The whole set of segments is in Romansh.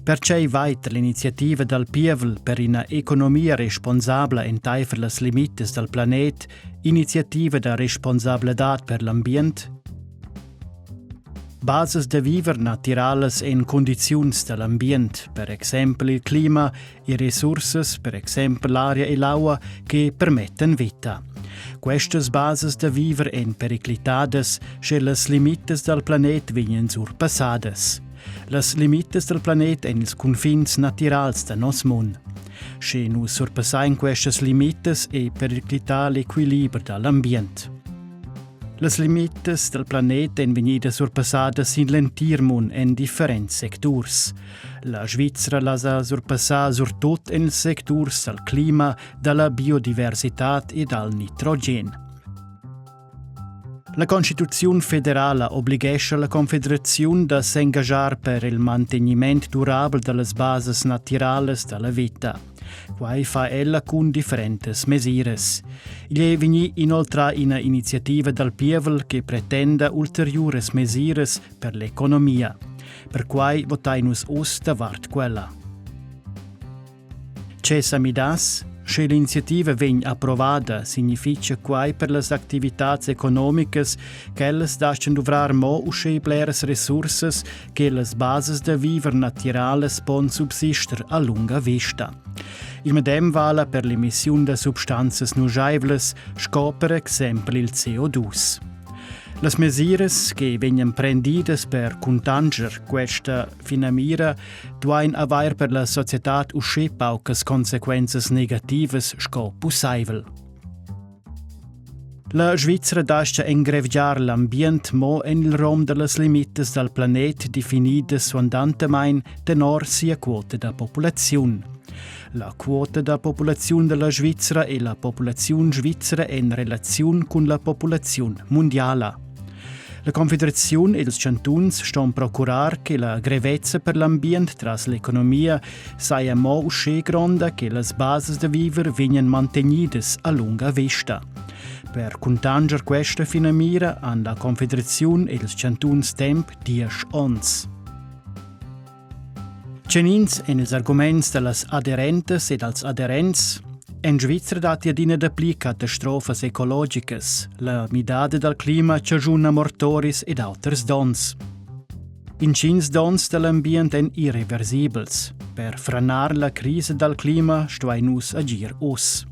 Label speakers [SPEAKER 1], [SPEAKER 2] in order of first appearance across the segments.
[SPEAKER 1] Pertgei vai tar l'iniziativa dal pievel per ina economia responsabla entaifer las limitas dal planet, iniziativa da responsabladad per l'ambient? Basas da viver natiralas en cundiziuns da l'ambient, per exempel il clima, e resursas, per exempel l'aria e l'aua, che permettan vita. Questas basas da viver èn periclitadas, sche las limitas dal planet vegnan surpassadas. Las limitas dal planet èn ils cunfins natirals da noss mund. Sche nus surpassain questas limitas è periclità l'equiliber da l'ambient. Las limitas dal planet èn vegnidas surpassadas sin l'entir mund en differents secturs. La Svizra las ha surpassà surtut en ils secturs dal clima, da la biodiversitad e dal nitrogen. La Constituziun federala oblighescha la Confederaziun da s'engaschar per il mantegniment durabel da las basas natiralas da la vita. Quai fa ella cun differentas mesiras. Igl è vegnì inoltrà ina iniziativa dal pievel che pretenda ulteriuras mesiras per l'economia. Perquai votain nus uss davart quella. Che sa midass? Sche l'iniziativa vegn approvada, signifitga quai per las activitads economicas ch'ellas dastgan duvrar mo uschè bleras resursas che las basas da viver natiralas pon subsister a lunga vista. Il medem vala per l'emissiun da substanzas nuschaivlas sco per exempel il CO2. Las mesiras che vegnan prendidas per cuntanscher questa finamira duain avair per la societad uschè paucas consequenzas negativas sco pussaivel. La Svizra dastga engrevgiar l'ambient mo en il rom da las limitas dal planet definidas suandantamain tenor sia quota da populaziun. La quota da populaziun da la Svizra è la populaziun svizra en relaziun cun la populaziun mundiala. La Confederaziun ed ils chantuns ston procurar che la grevezza per l'ambient tras l'economia saja mo uschè gronda che las basas da viver vegnan mantegnidas a lunga vista. Per cuntanscher questa finamira han la Confederaziun ed ils chantuns temp diesch onns. Tgenins èn ils arguments da las aderentas e dals aderents? En Svizra datti adina dapli catastrofas ecologicas. La midada dal clima chaschuna mortoris ed auters donns. Intgins donns da l'ambient èn irreversibels. Per franar la crisa dal clima stuain nus agir uss.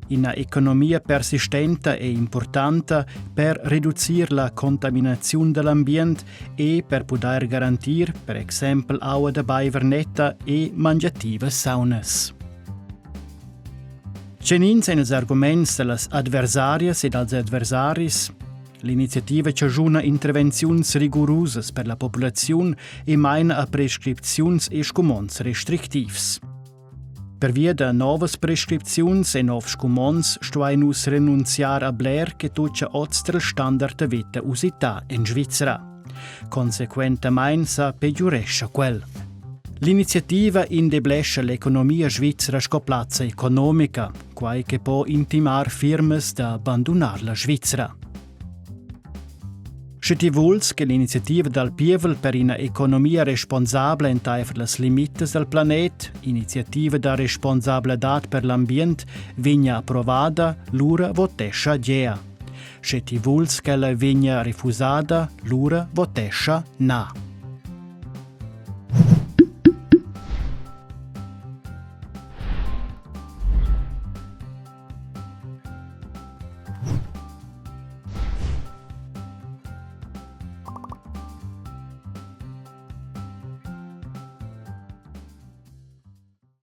[SPEAKER 1] Ina economia persistenta è impurtanta per reducir la contaminaziun da l'ambient e per pudair garantir per exempel aua da baiver netta e mangiativas saunas. Tgenins èn ils arguments da las adversarias e dals adversaris? L'iniziativa chaschuna intervenziuns rigurusas per la populaziun e maina a prescripziuns e scumonds restrictivs. Pervia da novas prescripziuns e novs scumonds stuain nus renunziar a bler che tucha oz dal standard da vita usità en Svizra. Consequentamain sa pegiurescha quel. L'iniziativa indeblescha l'economia svizra sco plazza economica, quai che po intimar firmas da bandunar la Svizra. Sche ti vuls che l'iniziativa dal pievel per ina economia responsabla entaifer las limitas dal planet, iniziativa da responsabladad per l'ambient, vegnia approvada, lura votescha gea. Sche ti vuls ch'ella vegnia refusada, lura votescha na.